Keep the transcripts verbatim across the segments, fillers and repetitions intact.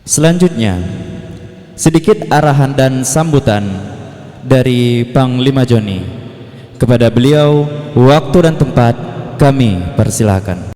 Selanjutnya, sedikit arahan dan sambutan dari Panglima Joni. Kepada beliau, waktu dan tempat kami persilakan.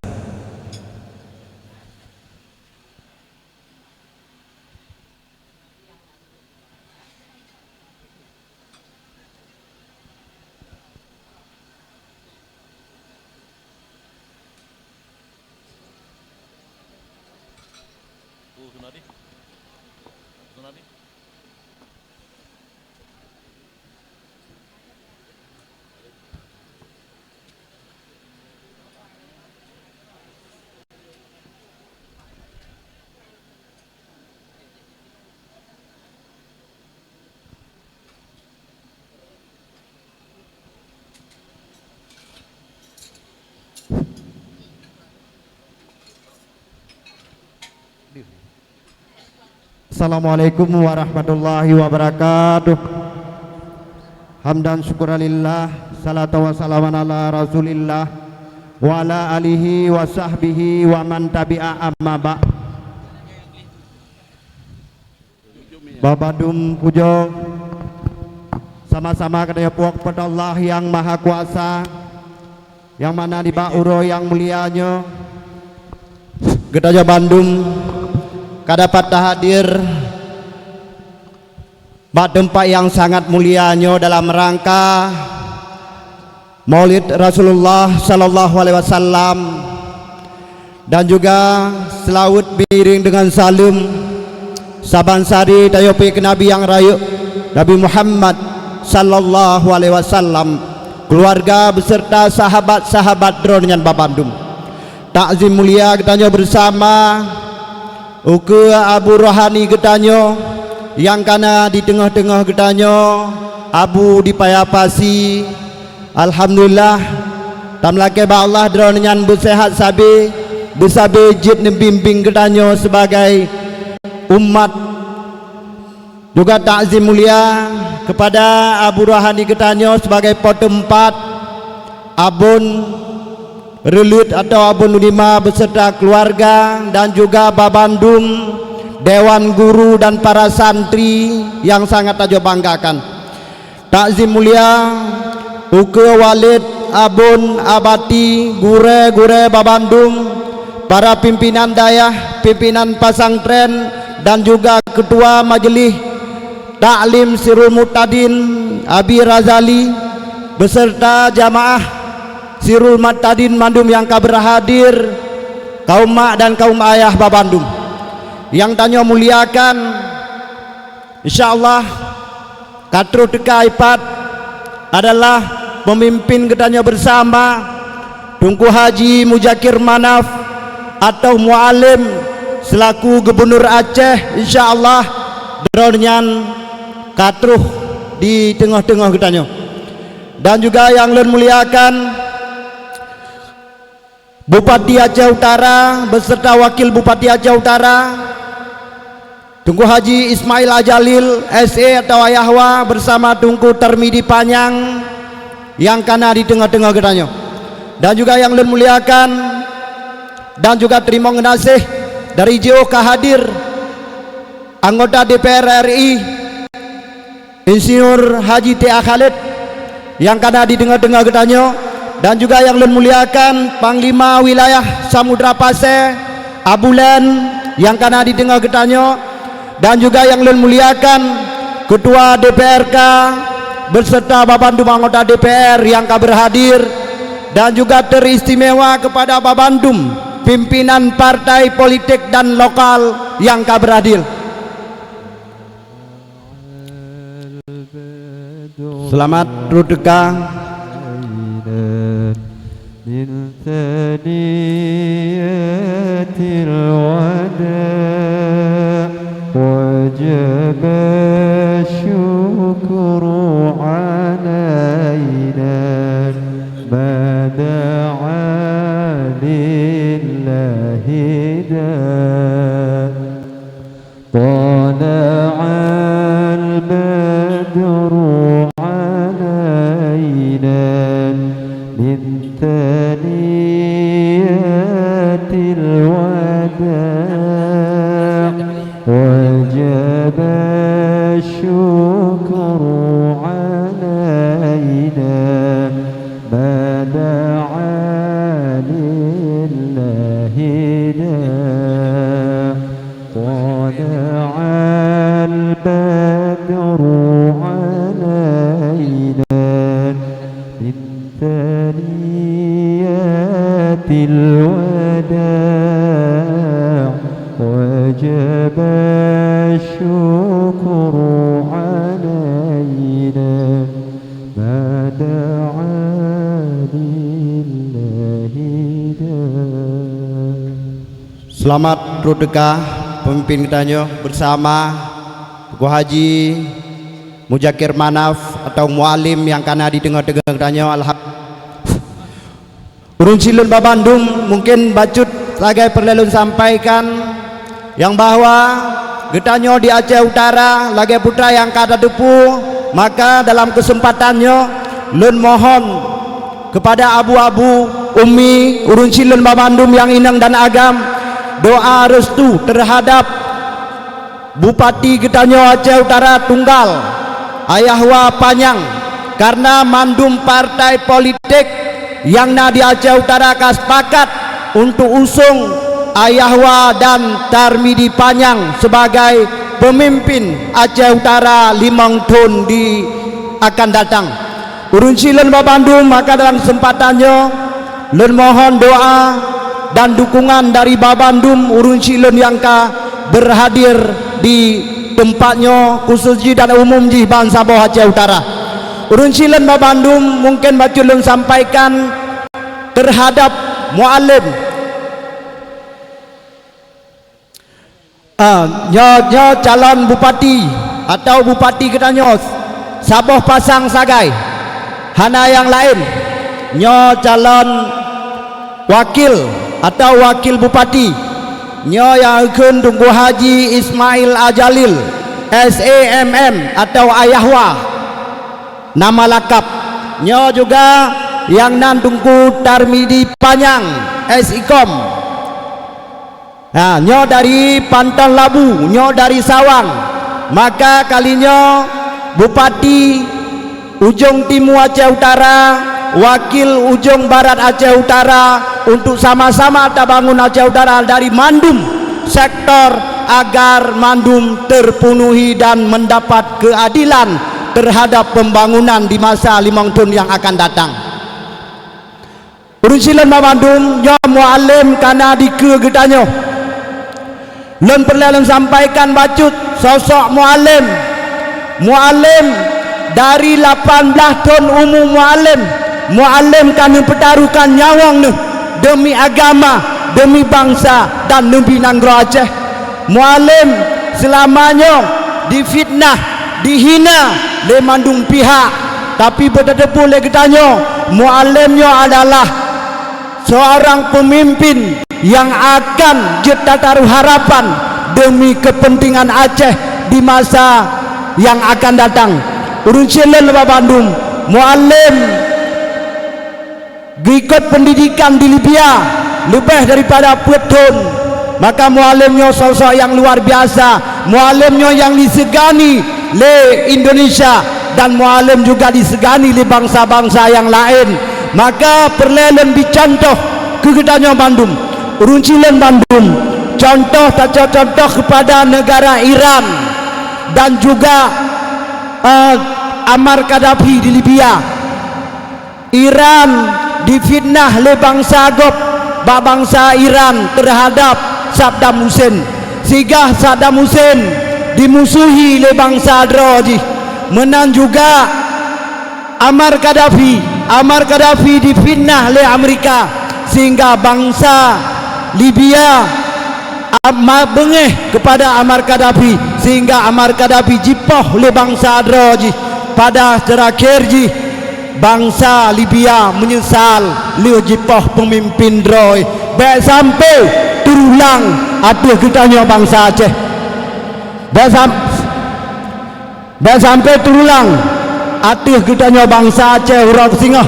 Assalamualaikum warahmatullahi wabarakatuh. Hamdan syukuran lillah, salatan wa salaman ala Rasulillah, wa ala alihi wa sahbihi wa man tabi'a, amma ba'. Babandum pujoe sama-sama geutanyoe puwoe keupada Allah Nyang Mahakuasa, nyang mana nibak uroe nyang mulia nyoe, geutanyoe bandum ka dapat tahadir bak teumpat nyang sangat mulia nyoe dalam rangka Maulid Rasulullah sallallahu alaihi wasallam, dan juga seulaweuet beuiréng deungon saleuem saban sari tanyoe pih keu Nabi nyang rayeuk, Nabi Muhammad sallallahu alaihi wasallam, keuluwarga beserta sahabat-sahabat droeneuh nyan babandum. Takzim mulia geutanyoe beusama ukeue abu rohani geutanyoe nyang kana di teungoh-teungoh geutanyoe, Abu di Paya Pasi. Alhamdulillah, tameulakée bak Allah, droeneuh nyan beuseuhat sabe, beusabe jeuet neubimbéng geutanyoe sibagai umat. Juga takzim mulia keupada abu rohani geutanyoe sibagai po teumpat, Abon Reuleuet atau Abon Unima beserta keuluwarga dan juga babandum dewan guru dan para santri nyang sangat tanyoe banggakan. Takzim mulia ukeue walid, abon, abati, gurée-gurée babandum, para pimpinan dayah, pimpinan pesantren, dan juga keutua majeulih taklim Sirul Murtadin Abi Razali beserta jamaah Sirul Murtadin mandum nyang ka beurhadir, kaum mak dan kaum ayah babandum nyang tanyoe muliakan. Insya Allah, ka troh teuka ipat adalah peumimpin geutanyoe beusama, Teungku Haji Muzakir Manaf atau Mualem seulaku Gubunur Aceh, insya Allah, droeneuh nyan ka troh di teungoh-teungoh geutanyoe. Dan juga nyang lôn muliakan, Bupati Aceh Utara beserta Wakil Bupati Aceh Utara, Teungku Haji Ismail Ajalil, S A atau Ayah Wa, bersama Teungku Tarmidi Panyang nyang kana di teungoh-teungoh geutanyoe. Dan juga nyang lôn muliakan dan juga teurimong geunaséh dari jiôh ka hadir anggota D P R R I, Insinyur Haji T A Khalid nyang kana di teungoh-teungoh geutanyoe, dan juga nyang lôn muliakan Panglima Wilayah Samudra Pasé, Abu Len, nyang kana di teungoh geutanyoe, dan juga nyang lôn muliakan Ketua D P R K beserta babandum anggota D P R nyang ka beurhadir, dan juga teristimewa kepada babandum pimpinan partai politik dan lokal nyang ka beurhadir. Seulamat troh teuka. من ثنيات الوداع وجب الشكر علينا ما دعا لله داع. طلع البدر علينا من ثنيات الوداع. وجب الشكر علينا ما دعا لله داع. طلع البدر علينا من ثنيات الوداع. وجب الشكر علينا ما دعا لله داع. Seulamat trok teuka peumimpin geutanyoe beusama Teungku Haji Muzakir Manaf atau Mualem nyang ka na di teungoh-teungoh geutanyoe. Alham-, Ureuëng syiek lôn babandum, mungken bacut lagée peureulée lôn sampaikan, nyang bahwa geutanyoe di Aceh Utara lagée putra nyang ka tateupeue, maka dalam keuseumpatan nyoe lôn mohon keupada abu-abu, umi, ureuëng syiek lôn babandum nyang inong dan agam, doa restu teuhadab Bupati geutanyoe Aceh Utara tunggal, Ayah Wa Panyang, karena mandum partai politik nyang na di Aceh Utara ka sepakat untuk usung Ayah Wa dan Tarmidi Panyang sebagai pemimpin Aceh Utara limong thon di akan datang. Ureuëng syiek lôn babandum, maka dalam keuseumpatan nyoe lôn mohon doa dan dukungan dari babandum ureuëng syiek lôn nyang ka berhadir di teumpat nyoe, khusus jih dan umum jih bansaboh Aceh Utara. Ureuëng syiek lôn babandum, mungken bacut lôn sampaikan teuhadab Mualem. Ah, nyoe, nyoe calon bupati atau bupati geutanyoe saboh pasang sagai, hana nyang laén. Nyoe calon wakil atau wakil bupati, nyoe nyang geukheun Teungku Haji Ismail Ajalil, S A M M atau Ayah Wa, nama lakap. Nyoe juga nyang nan Teungku Tarmidi Panyang, S I Kom. Ha, nyoe dari Panton Labu, nyoe dari Sawang. Maka kali nyoe Bupati Ujong Timu Aceh Utara, wakil Ujong Barat Aceh Utara, untuk sama-sama tabangun Aceh Utara dari mandum sektor agar mandum terpenuhi dan mendapat keadilan terhadap pembangunan di masa limong thon nyang akan datang. Ureuëng syiek lôn babandum, nyoe Mualem ka na dikeue geutanyoe. Lôn peureulée lôn sampaikan bacut sosok Mualem. Mualem dari lapan blaih thon umu Mualem, Mualem ka neupeutaruhkan nyawöng neuh deumi agama, deumi bansa dan deumi nanggroe Aceh. Mualem seulama nyoe difitnah, dihina lé mandum pihak, tapi beutateupeue lé geutanyoe, Mualem nyoe adalah seorang peumimpin nyang akan jeuet tataruh harapan deumi keupeuntengan Aceh di masa nyang akan datang. Ureuëng syiek lôn babandum, Mualem geuikot peundidikan di Libya leubeh daripada peuet thon. Maka Mualem nyoe sosok nyang luar biasa. Mualem nyoe nyang disegani lé Indonesia dan Mualem juga disegani lé bansa-bansa nyang laén. Maka peureulée lôn bri contoh keu geutanyoe bandum, ureuëng syiek lôn bandum. Contoh, tacok contoh keupada neugara Iran dan juga, eh, Ammar Gaddafi di Libya. Iran difitnah lé bansa gob bak bansa Iran teuhadab Saddam Hussein. Sigah Saddam Hussein dimusuhi lé bansa droe jih. Meunan juga Ammar Gaddafi, Ammar Gaddafi difitnah lé Amerika sehingga bansa Libya am-, ma-, beungéh keupada Ammar Gaddafi sehingga Ammar Gaddafi jipoh lé bansa droe jih. Pada teurakhér jih, bansa Libya meunyeusal lheueh jipoh peumimpin droe. Bék sampoe teurulang ateueh geutanyoe bansa Aceh. Bék sam-, bék sampoe teurulang ateueh geutanyoe bansa Aceh uroe singoh.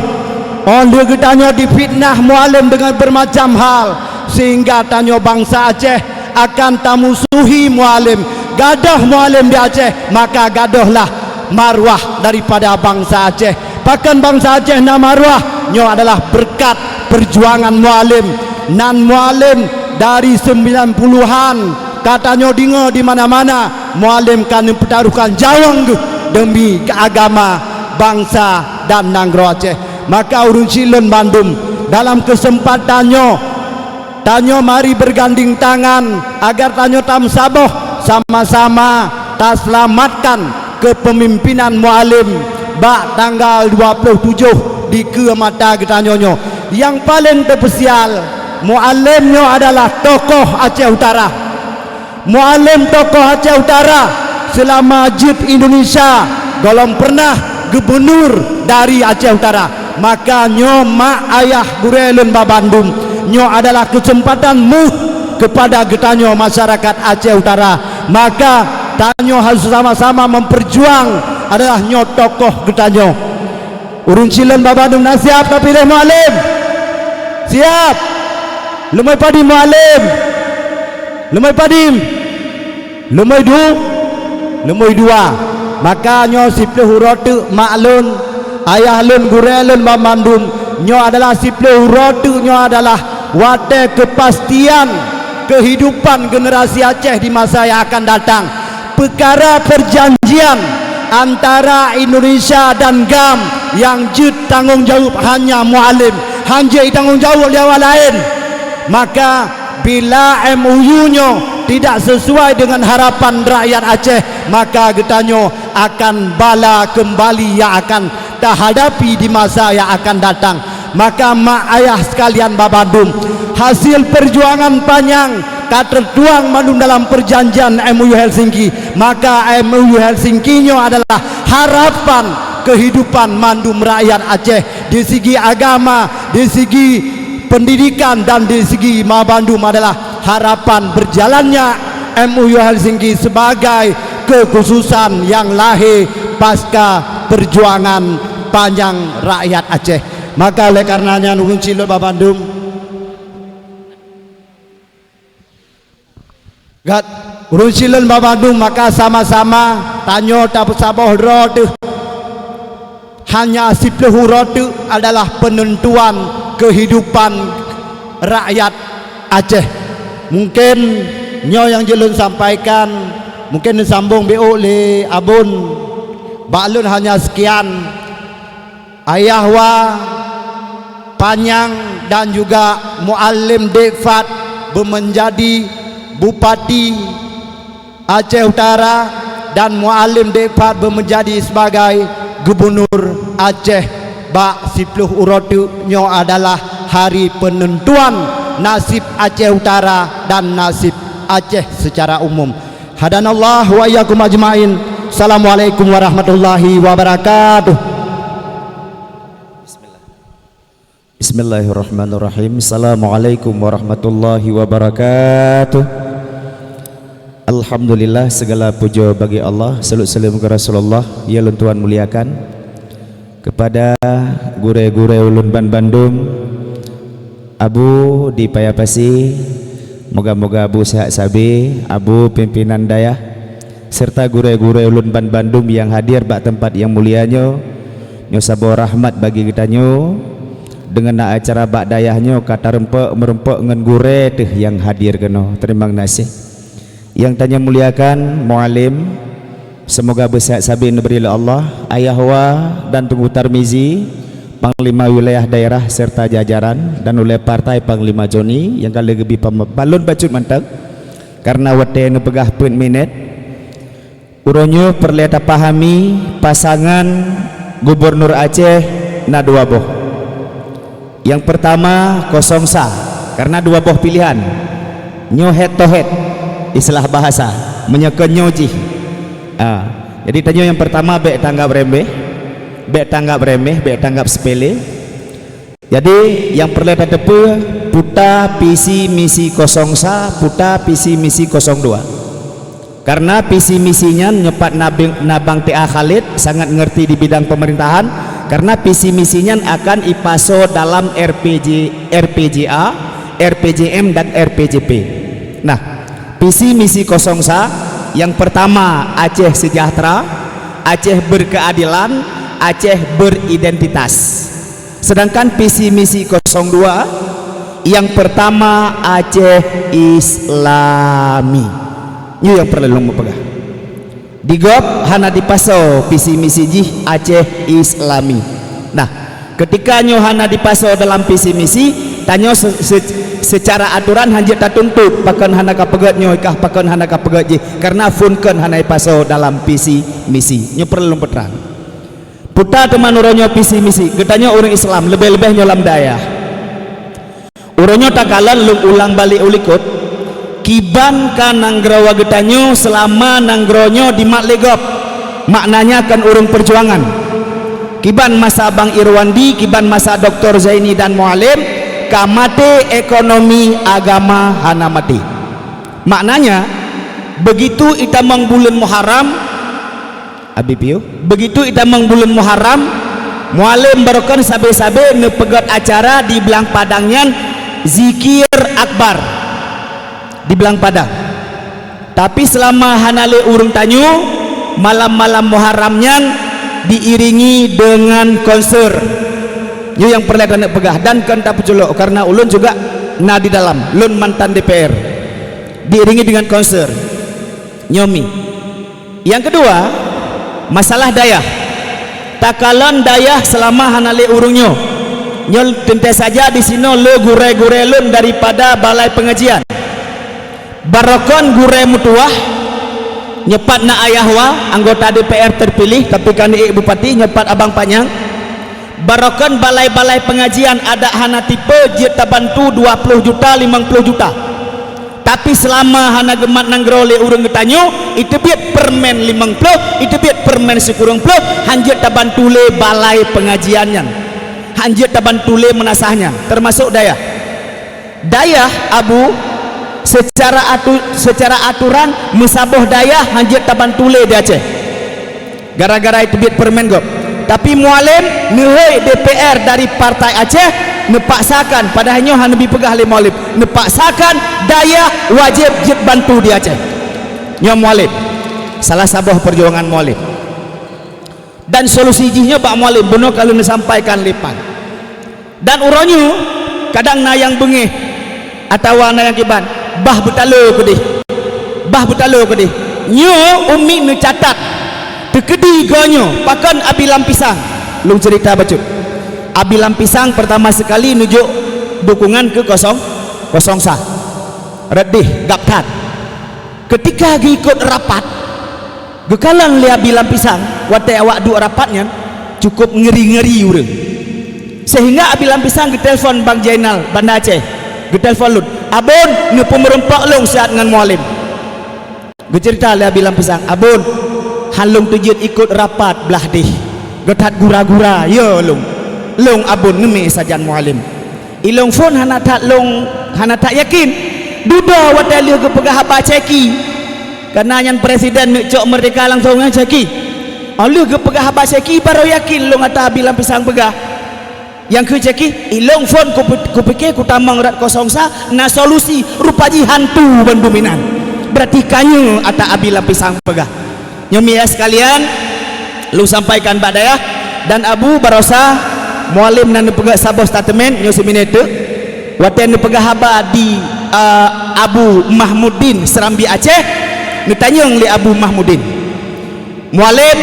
Óh lheueh geutanyoe difitnah Mualem deungon beureumacam hal, sehingga tanyoe bansa Aceh akan tamusuhi Mualem. Gadôh Mualem di Aceh, maka gadôhlah marwah daripada bansa Aceh. Pakon bansa Aceh na marwah? Nyoe adalah beureukat peujuangan Mualem. Nan Mualem dari sembilan puluhan ka tanyoe deungoe di mana-mana, Mualem ka neupeutarôhkan nyawöng geuh deumi agama, bansa dan nanggroe Aceh. Maka ureuëng syiek lôn bandum, dalam keuseumpatan nyoe, tanyoe mari beurgandeng tangan agar tanyoe tameusaboh sama-sama taseulamatkan keupeumimpinan Mualem bak tanggal dua ploh tujoh dikeue mata geutanyoe nyoe. Nyang paleng teupeusial, Mualem nyoe adalah tokoh Aceh Utara. Mualem tokoh Aceh Utara, seulama jeuet Indonesia, gohlom pernah gubunur dari Aceh Utara. Maka nyoe mak ayah gurée lôn babandum, nyoe adalah keuseumpatan meuh keupada geutanyoe masyarakat Aceh Utara. Maka tanyoe harôh sama-sama meupeurjuang adalah nyoe tokoh geutanyoe. Ureuëng syiek lôn babandum na siab tapiléh Mualem? Siab! Leumoi padum Mualem? Leumoi padum? Leumoi du-, leumoi dua. Maka nyoe siploh uroe teuk mak lôn, ayah lôn, gurée lôn banmandum, nyoe adalah siploh uroe teuk nyoe adalah watée keupastian keuhidupan generasi Aceh di masa nyang akan datang. Peukara peurjanjian antara Indonesia dan GAM nyang jeuet tanggong jaweueb hanya Mualem, hana jeuet tanggong jaweueb lé awak laén. Maka bila M O U nyoe tidak sesuai dengan harapan rakyat Aceh, maka geutanyoe akan bala keumbali nyang akan tahadapi di masa nyang akan datang. Maka mak ayah sekalian babandum, hasil perjuangan panyang ka teutuang mandum dalam perjanjian M O U Helsinki. Maka M O U Helsinki nyoe adalah harapan kehidupan mandum rakyat Aceh di segi agama, di segi pendidikan dan di segi mabandum adalah harapan berjalannya M O U Helsinki sebagai kekhususan nyang lahé pasca perjuangan panyang rakyat Aceh. Maka oleh karena nyan ureuëng syiek lôn babandum, Gat, ureuëng syiek lôn babandum, maka sama-sama tanyoe tapeusaboh droe teuh. Hanya siploh uroe teuk adalah peunentuan keuhidupan rakyat Aceh. Mungken nyoe nyang jeuet lôn sampaikan, mungken neusambong bék lé Abon. Bak lôn hanya seukian. Ayah Wa, Panyang dan juga Mualem Dek Fad beumeunjadi Bupati Aceh Utara dan Mualem Dek Fad beumeunjadi sebagai Gubunur Aceh bak siploh uroe teuk. Nyoe adalah hari peunentuan nasib Aceh Utara dan nasib Aceh secara umum. Hadanallah wa iyyakum ajmain. Assalamualaikum warahmatullahi wabarakatuh. Bismillah. Bismillahirrahmanirrahim. Assalamualaikum warahmatullahi wabarakatuh. Alhamdulillah, segala puja bagi Allah, salawat salam keu Rasulullah, ya lôn tuan muliakan. Kepada gurée-gurée ulôn banbandum, Abu di Paya Pasi, moga-moga Abu sehat sabe, Abu pimpinan dayah, serta gurée-gurée ulôn banbandum nyang hadir bak teumpat nyang mulia nyoe. Nyoe saboh rahmat bagi geutanyoe, deungon na acara bak dayah nyoe ka tareumpok-meureumpok ngon gurée teuh nyang hadir keunoe. Teurimong gaséh. Nyang tanyoe muliakan, Mualem, seumoga beusehat sabe neubri lé Allah, Ayah Wa dan Teungku Tarmizi, Panglima Wilayah Daerah serta jajaran, dan ulée partai Panglima Joni nyang ka lheueh geubri pam-, balon bacut mantong, kareuna watée neupeugah peuet minét. Uroe nyoe peureulée tapahami pasangan Gubunur Aceh na dua boh. Nyang peurtama kosong sa, kareuna dua boh pilihan. Nyoe head to head, istilah bahasa. Meunyoe keu nyoe jih. Ah, jadi tanyoe nyang peurtama bék tanggab remeh, bék tanggab remeh, bék tanggab sepele. Jadi, nyang peureulée tateupeue, peue visi misi kosong sa, peue visi misi kosong dua. Kareuna visi misi nyan nyoe pat Nabi-, Nabang T A Khalid sangat ngerti di bidang pemerintahan, kareuna visi misi nyan akan ipasoe dalam R P J, R P J A, R P J M dan R P J P. Nah, Visi misi kosong sa, yang pertama Aceh sejahtera, Aceh berkeadilan, Aceh beridentitas. Sedangkan visi misi kosong dua, yang pertama Aceh Islami. Nyoe nyang peureulée lôn peugah. Di gob hana dipasoe visi misi jih Aceh Islami. Nah, ketika nyoe hana dipasoe dalam visi misi, tanyoe se-, se-, secara aturan hanjeuet tatuntut pakon hana kapeugét nyoe kah, pakon hana kapeugét jih, karena phon kon hana ipasoe dalam visi misi. Nyoe peureulée lôn peutrang. Peue teuma uroe nyoe visi misi, geutanyoe ureuëng Islam, leubeh-leubeh nyoe lam dayah. Uroe nyoe takalon lôn ulang balek u likot, kiban ka nanggroe geutanyoe seulama nanggroe nyoe dimat lé gob, maknanya kon ureuëng peujuangan. Kiban masa Bang Irwandi, kiban masa Doktor Zaini dan Mualem, ka maté ekonomi, agama hana maté. Maknanya, begitu itamong buleuen Muharram, Abi piôh. Begitu itamong buleuen Muharram, Mualem barokon sabe-sabe neupeugét acara di Blang Padang nyan, zikir akbar di Blang Padang. Tapi seulama hana lé ureuëng tanyoe, malam-malam Muharram nyan diiringi dengan konser. Nyoe nyang peureulée taneuk peugah dan kon tapeuculok, karena ulôn juga na di dalam, lôn mantan D P R. Diiringi dengan konser. Nyoe mi. Nyang keudua, masalah dayah. Takalon dayah seulama hana lé ureuëng nyoe. Nyoe teuntée saja disinoe le gurée-gurée lôn daripada balai pengajian. Barokon gurée meutuwah, nyoe pat na Ayah Wa, anggota D P R terpilih, tapi ka neuék bupati, nyoe pat Abang Panyang. Barokon balai-balai pengajian adak hana tipe jeuet tabantu dua ploh juta, limong ploh juta. Tapi seulama hana geumat nanggroe lé ureuëng geutanyoe, iteubiet peureumen limong ploh, iteubiet peureumen sikureueng ploh, hanjeuet tabantu lé balai pengajian nyan. Hanjeuet tabantu lé meunasah nyan, teumasok dayah. Dayah, Abu, secara atu-, secara aturan meusaboh dayah hanjeuet tabantu lé di Aceh. Gara-gara iteubiet peureumen gob. Tapi Mualem neuhôi D P R dari Partai Aceh neupaksakan, padahai nyoe hana neubi peugah lé Mualem, neupaksakan dayah wajéb jeuet bantu di Aceh. Nyoe Mualem, salah saboh peujuangan Mualem. Dan solusi jih nyoe bak Mualem, bunoe ka lheueh neusampaikan lé PAN. Dan uroe nyoe kadang na nyang beungéh atawa na nyang kiban, bah beutalo keudeh. Bah beutalo keudeh. Nyoe Umi neucatat, teukeudi goe nyoe pakon Abi Lam Pisang. Lôn ceurita bacut. Abi Lam Pisang pertama sekali nunjuk dukungan keu kosong, kosong sa. Rot deh, gab that. Ketika geuikot rapat, geukalon lé Abi Lam Pisang, watée awak duek rapat nyan, cukup ngeuri-ngeuri ureuëng. Sehingga Abi Lam Pisang geutelepon Bang Jainal, Banda Aceh. Geutelepon lôn, "Abon, neupeumeurumpok lôn siat ngon Mualem." Geuceurita lé Abi Lam Pisang, "Abon, han lôn teujeuet ikot rapat blah deh. Geutat gura-gura, yo lôn. Lôn Abon neumé sajan Mualem." Ilôn phon hana that lôn, hana that yakin. Dudoe watée lheueh geupeugah haba Syeki. Kana nyan presiden neuk cok meurdeka langsong nyan Syeki. Óh lheueh geupeugah haba Syeki, barô yakin lôn ata Abi Lam Pisang peugah. Nyang keu Syeki, ilôn phon kupe-, kupike kutamong rot kosong sa, na solusi, rupa jih hantu bandum inan. Berarti ka nyoe ata Abi Lam Pisang peugah. Nyoe mi ya sekalian, lôn sampaikan bak dayah dan Abu barosa Mualem na neupeugah saboh statement nyoe siminée teuk. Watée neupeugah haba di, eh, Abu Mahmudin Serambi Aceh, neutanyong lé Abu Mahmudin, "Mualem,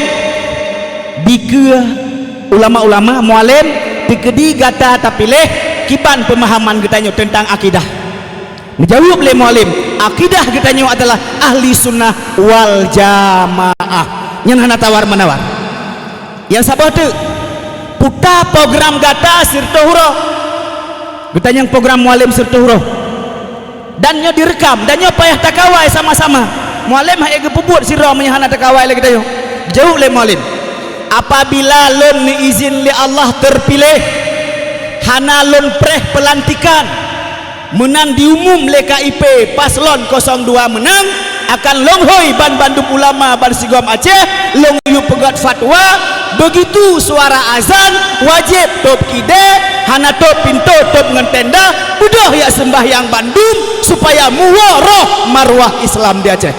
dikeue ulama-ulama, Mualem, teukeudi gata tapiléh, kiban peumahaman geutanyoe teuntang akidah?" Neujaweueb lé Mualem, "Akidah geutanyoe adalah Ahli Sunnah wal Jamaah." Nyan hana tawar-menawar. Nyang saboh teuk, "Peue program gata sireutôh uroe?" Geutanyong program Mualem sireutôh uroe. Dan nyoe direkam, dan nyoe payah takawai sama-sama. Mualem han ék geupeubuet sidroe meunyoe hana takawai lé geutanyoe. Jaweueb lé Mualem, "Apabila lôn neuizin lé Allah teupiléh, hana lôn preh peulantikan, meunan diumum lé K I P paslon kosong dua meunang, Akan lôn hôi ban bandum ulama bansigom Aceh, lôn yue peugét fatwa, begitu suara azan, wajéb tôb kidée, hana tôb pintoe tôb ngon tenda, beudôh jak seumbahyang bandum, supaya muwoe roh marwah Islam di Aceh.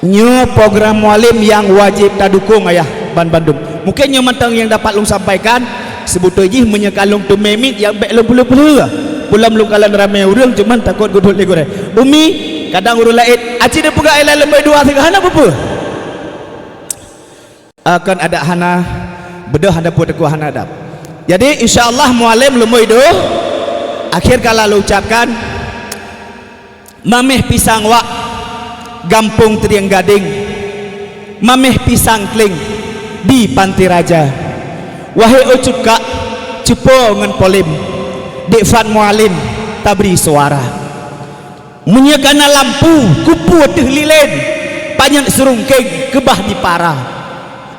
Nyoe program Mualem nyang wajéb tadukong ayah ban bandum. Mungken nyoe mantong nyang dapat lôn sampaikan. Seubeutôi jih meunyoe ka lôn teumé miet, nyang bék lôn peuleueh-peuleueh. Peulom lôn kalon ramé ureuëng, cuman takot geudhôt lé gurée. Umi, kadang ureuëng laén, aci neupeugah ilée leumbôi dua sigoe hana peue-peue. Akan adak hana, beudôh hana peue teukua hana adab. Jadi, insya Allah, Mualem leumbôi dua, akhir kala lôn ucapkan, Maméh pisang wak, gampông Trieng Gadeng, maméh pisang kleng di Panté Raja. Wahé ucut kak, cupo ngon polem, dék Fat Mualem tabri suara. Meunyoe kana lampu, kupeue teuh lilén, panyöt sirungkeng keubah dipara.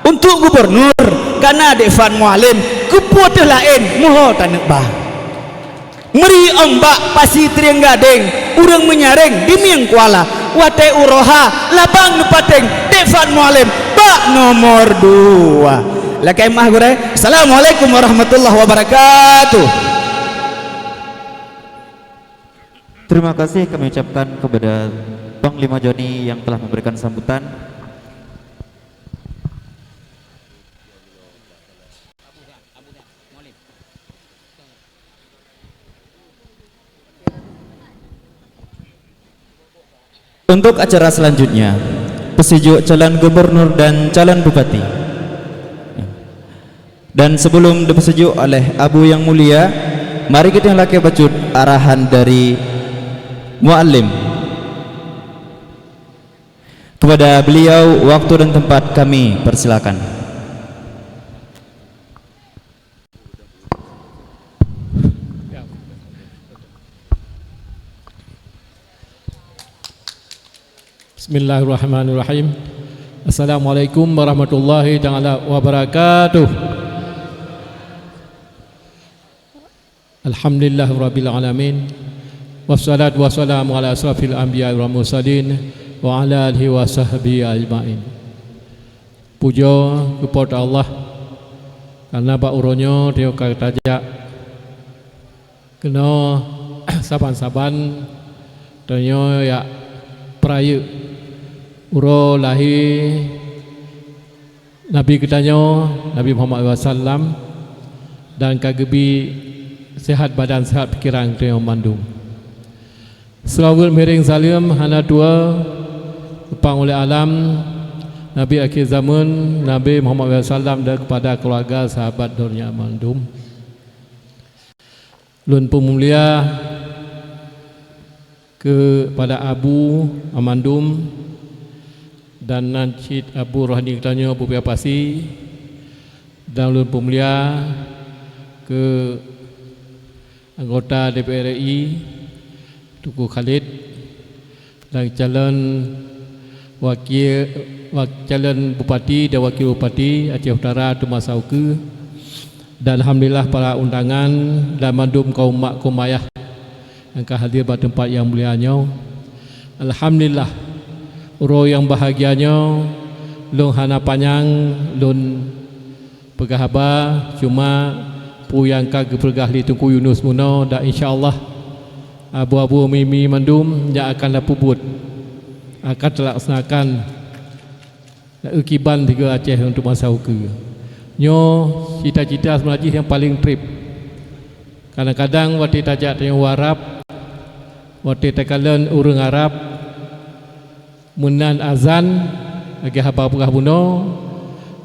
Untuk gubernur, kana dék Fat Mualem, kupeue teuh laén, meuho taneuk ba. Meuri ong bak Pasi Trieng Gadeng, ureuëng meunyareng di Mieng Kuala, watée uroe ha labang neupateng dék Fat Mualem bak nomor dua. Lakée meuah gurée. Assalamualaikum warahmatullahi wabarakatuh. Terima kasih kami ucapkan kepada Panglima Joni yang telah memberikan sambutan. Untuk acara selanjutnya, peusijuek calon gubernur dan calon bupati. Dan sebelum dipeusijuek oleh Abu Yang Mulia, mari kita lakée bacut arahan dari Mualem. Kepada beliau, waktu dan tempat kami persilakan. Bismillahirrahmanirrahim. Assalamualaikum warahmatullahi taala wabarakatuh. Alhamdulillahirabbil alamin. Wassalatu wassalamu ala asyrafil anbiya wal mursalin wa ala alihi wa sahbihi ajmain. Pujoe keu Po teu Allah, karna bak uroe nyoe tanyoe ka tajak keunoe saban-saban tanyoe jak peurayeuk uroe lahé Nabi geutanyoe, Nabi Muhammad sallallahu alaihi wasallam, dan ka geubi seuhat badan, seuhat pikeran geutanyoe mandum. Seulaweuet miréng saleuem hana tuwoe keu Panghulée Alam, Nabi akhé zameun, Nabi Muhammad sallallahu alaihi wasallam, dan keupada keuluwarga, sahabat, donya mandum. Lôn peumulia keupada Abu Amandum dan nan cit Abu Rohani geutanyoe Abu Pia Pasi, dan lôn peumulia keu anggota D P R R I Teungku Khalid, dan calon wakil, wak-, calon bupati dan wakil bupati Aceh Utara teumasa ukeue, dan alhamdulillah para undangan dan mandum kaum mak kaum ayah nyang ka hadir bak teumpat nyang mulia nyoe. Alhamdulillah, uroe nyang bahagia nyoe lôn hana panyang lôn peugah haba, cuma peue nyang ka geupeugah lé Teungku Yunus meunoe, dan insya Allah abu-abu mimi mandum nyang akan tapeubuet, akan talaksanakan, na eu kiban tiga Aceh untuk masa ukeue. Nyoe cita-cita seumeunan jih nyang paleng treb. Kadang-kadang watée tajak tanyoe u Arab, watée takalon ureuëng Arab, meunan azan lagée haba peugah bunoe,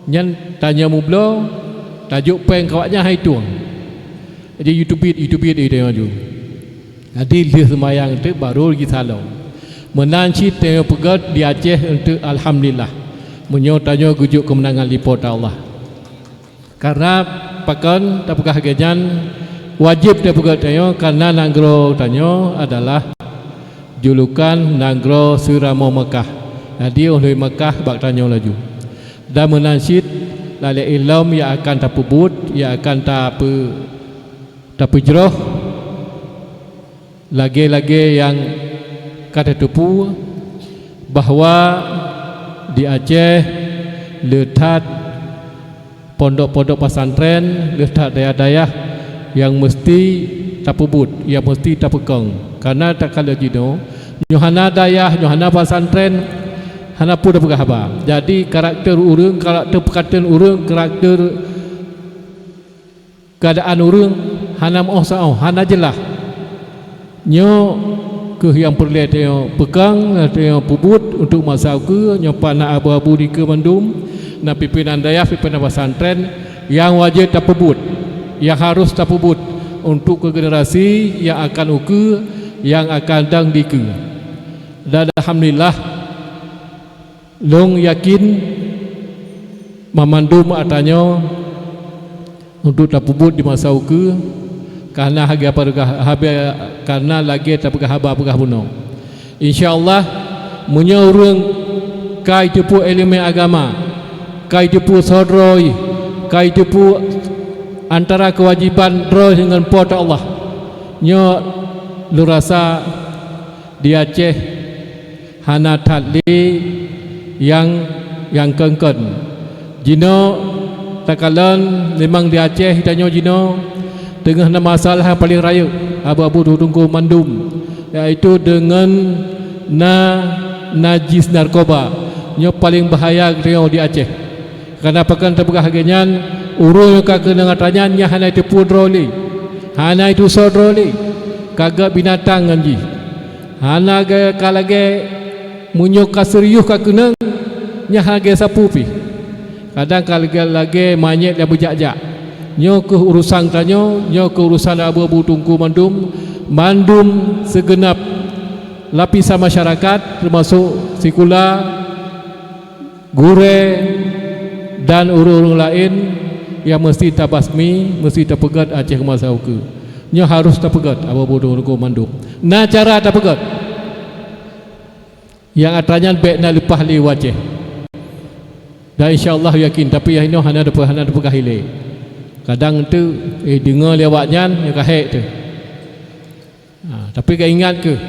nyan tanyoe meubloe, tajok péng keu awaknyan hai tueng. Jadi, yue teubiet, yue teubiet, yue teubiet laju. Jadi, lheueh seumayang teuk barô jisalom. Meunan cit tanyoe peugét di Aceh eunteuk alhamdulillah, meunyoe tanyoe geujok keumeunangan lé Po teu Allah. Karna pakon tapeugah lagée nyan, wajéb tapeugah tanyoe, karna nanggroe tanyoe adalah julukan nanggroe seuramoe Meukah. Jadi, óh lheueh Meukah bak tanyoe laju. Dan meunan cit lalée ilom nyang akan tapeubuet, nyang akan tapeu-, tapeujroh, lagée-lagée nyang ka tateupeue, bahwa di Aceh le that pondok-pondok pesantren, le that dayah-dayah nyang meusti tapeubuet, nyang meusti tapeukong. Karena takalon jinoe, nyoe hana dayah, nyoe hana pesantren, hana peue tapeugah haba. Jadi, karakter ureuëng, karakter peukateun ureuëng, karakter keuadaan ureuëng hana meuoh saoh, hana jeulaih. Nyoe kheueh nyang peureulée tanyoe peukong, tanyoe peubuet untuk masa ukeue. Nyoe pat na abu-abu dikeue mandum, na pimpinan dayah, pimpinan pesantren, nyang wajéb tapeubuet, nyang harôh tapeubuet untuk keu generasi nyang akan ukeue, nyang akan dong dikeue. Dan alhamdulillah, lôn yakin banmandum atra nyoe untuk tapeubuet di masa ukeue, ka hana lagée peugah, haba, ka hana lagée tapeugah haba peugah bunoe. Insya Allah, meunyoe ureuëng ka jiteupeue iéleumé agama, ka jiteupeue soe droe, ka jiteupeue antara keuwajéban droe ngon Po teu Allah, nyoe lôn rasa di Aceh hana that lé nyang, nyang kon-kon. Jinoe takalon memang di Aceh tanyoe jinoe teungoh na masalah nyang paleng rayeuk abu-abu teungku mandum, yaitu deungon na najis narkoba. Nyoe paleng bahaya geutanyoe di Aceh. Karena pakon tapeugah lagée nyan, ureuëng nyang ka keunong atra nyan, nyan hana jiteupeue droe lé, hana jitusoe droe lé, ka gét binatang ngon jih. Hana ga-, ka lagée meunyoe ka serius ka keunong, nyan hana lagée sapeue pih. Kadang ka lagée, lagée manyét nyang beujak-jak. Nyoe kheueh urusan tanyoe, nyoe kheueh urusan abu-abu teungku mandum, mandum sigeunab lapisan masyarakat, teumasok sikula, gurée, dan ureuëng-ureuëng laén nyang meusti tabasmi, meusti tapeugét Aceh masa ukeue. Nyoe harôh tapeugét, abu-abu teungku mandum. Na cara tapeugét. Nyang atra nyan bék na leupah lé u Aceh. Dan insya Allah yakin, tapi nyang inoe hana teupeu-, hana teupeugah ilée. Kadang teuk, eh, deungoe lé awaknyan, nyoe ka hék teuh. Ha, tapi ka ingat keuh,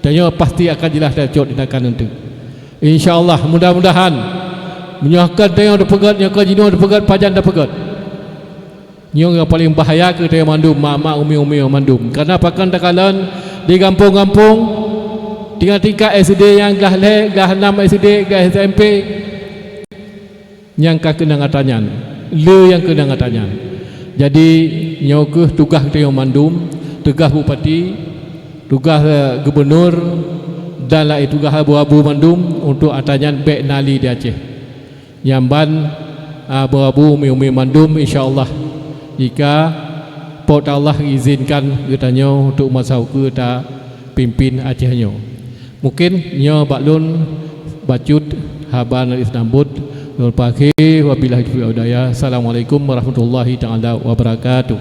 tanyoe pasti akan jeulaih tacok tindakan eunteuk. Insya Allah, mudah-mudahan, meunyoe kon tanyoe teupeugét, nyoe kon jinoe teupeugét, pajan teupeugét. Nyoe nyang paleng bahaya keu tanyoe mandum, mak-mak, umi-umi mandum. Karena pakon takalon di gampông-gampông, tingkat-tingkat S D nyang glah lhée, glah nam S D, glah S M P, nyang ka keunong atra nyan, le nyang keunong atra nyan. Jadi, nyoe kheueh tugaih geutanyoe mandum, tugaih bupati, tugaih, eh, gubunur, dan laén tugaih abu-abu mandum untuk atra nyan bék na lé di Aceh. Nyan ban, ah, abu-abu umi-umi mandum, insya Allah, jika Po teu Allah izinkan geutanyoe untuk masa ukeue tapimpin Aceh nyoe. Mungkin nyoe bak lôn bacut haba nyang seumeubeuet. Lôn akhé, wabillahi taufiq wal hidayah. Assalamualaikum warahmatullahi taala wabarakatuh.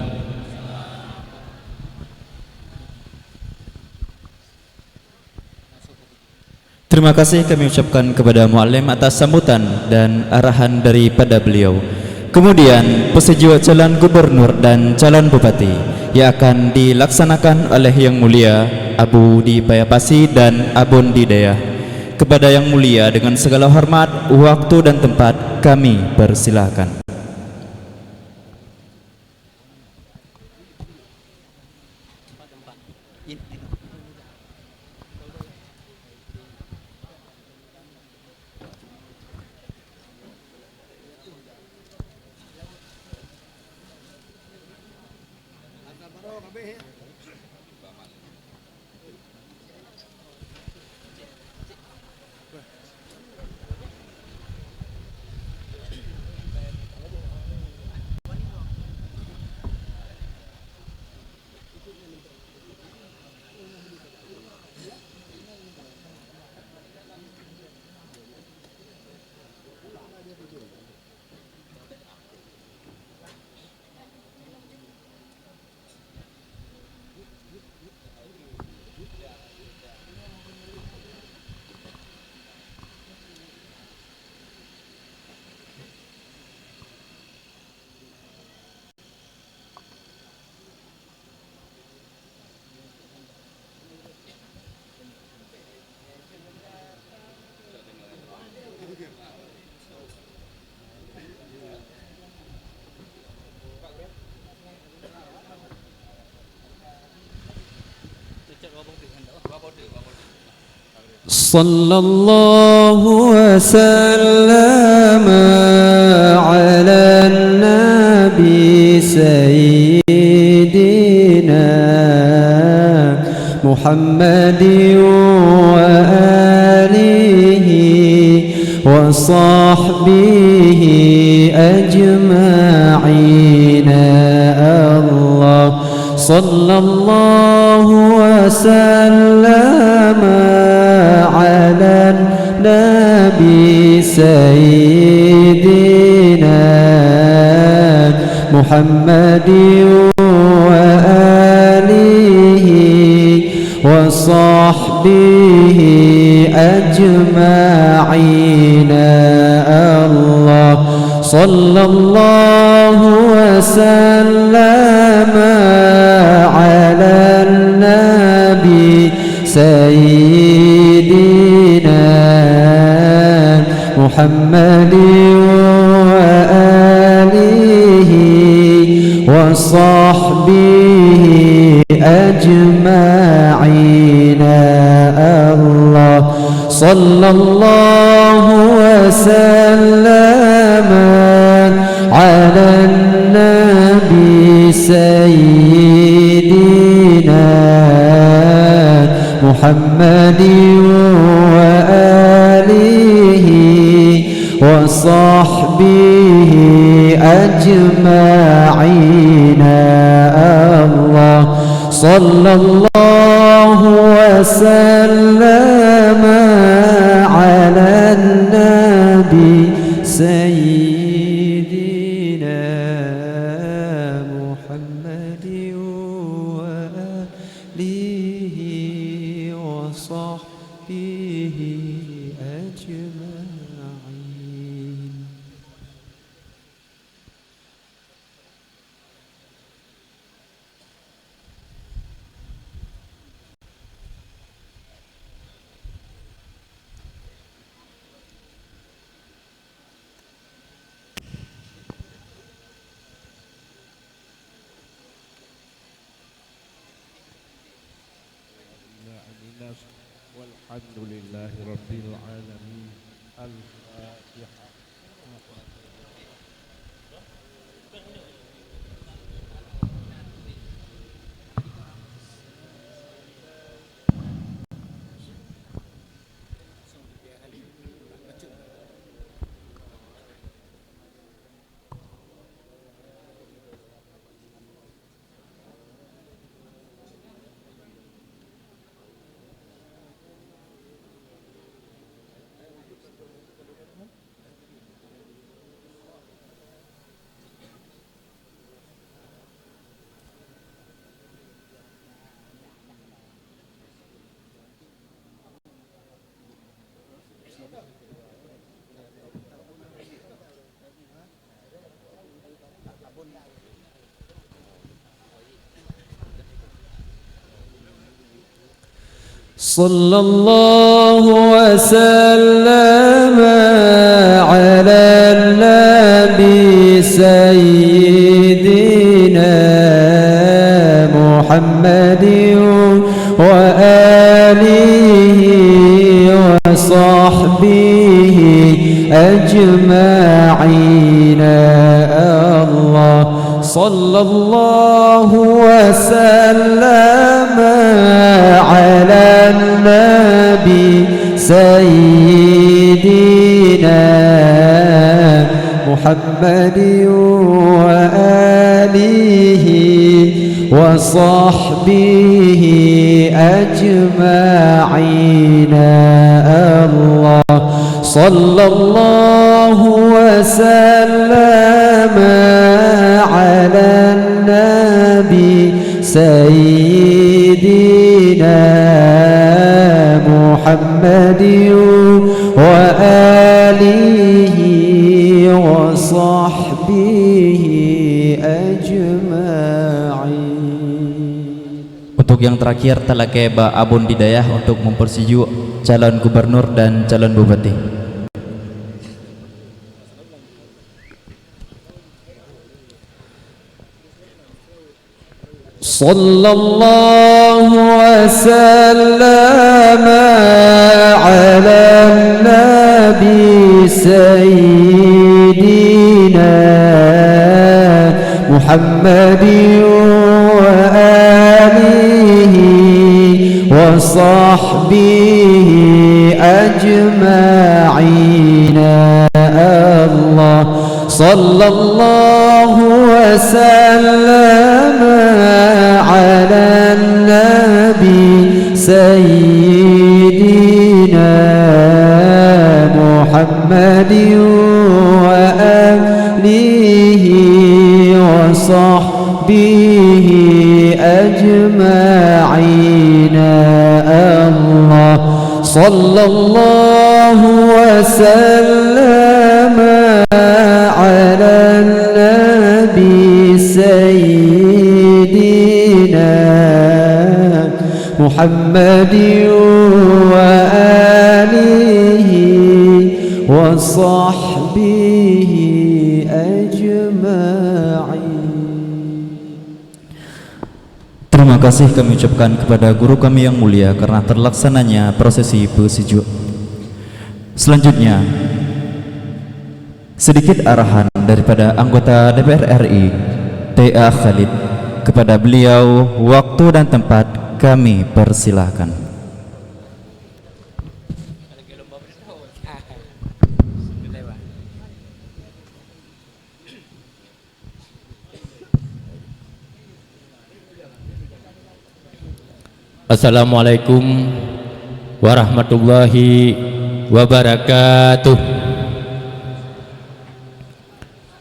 Terima kasih kami ucapkan kepada Muallim atas sambutan dan arahan daripada beliau. Kemudian, peseujok calon gubernur dan calon bupati yang akan dilaksanakan oleh Yang Mulia Abu di Paya Pasi dan Abon di Dayah. Kepada Yang Mulia, dengan segala hormat, waktu dan tempat, kami persilakan. Sallallahu wasallam ala nabi sayyidina Muhammadin wa alihi wa sahbihi ajma'in. Allah, sallallahu wasallam ala nabi sayyidina Muhammadin wa alihi wa sahbihi ajma'in. Allah, sallallahu wasallam ala nabi sayyidina Muhammadin wa alihi wa sahbihi ajma'in. Allah, sallallahu wasallam ala nabi sayyidina Muhammadin wa alihi wa sahbihi ajma'in. Allah, sallallahu wasallam ala nabi sayyidina Muhammadin wa alihi wa sahbihi ajma'in. والحمد لله رب العالمين. الفاتحة. صلى الله وسلم على النبي سيدنا محمد وآله وصحبه أجمعين. الله صلى الله وسلم على النبي سيدنا محمد وآله وصحبه أجمعين. الله صلى الله وسلم على النبي سيدنا محمد وآله وصحبه أجمعين. Untuk yang terakhir, talakée bak Abon di dayah untuk mempersejuk calon gubernur dan calon bupati. صلى الله وسلم على النبي سيدنا محمد وآله وصحبه أجمعين. الله صلى الله وسلم على النبي سيدنا محمد وآله وصحبه أجمعين. الله صلى الله وسلم على النبي سيدنا محمد وآله وصحبه أجمعين. Terima kasih kami ucapkan kepada guru kami yang mulia karena terlaksananya prosesi peusijuek. Selanjutnya, sedikit arahan daripada anggota D P R R I, T A Khalid. Kepada beliau, waktu dan tempat kami persilahkan. Assalamualaikum warahmatullahi wabarakatuh.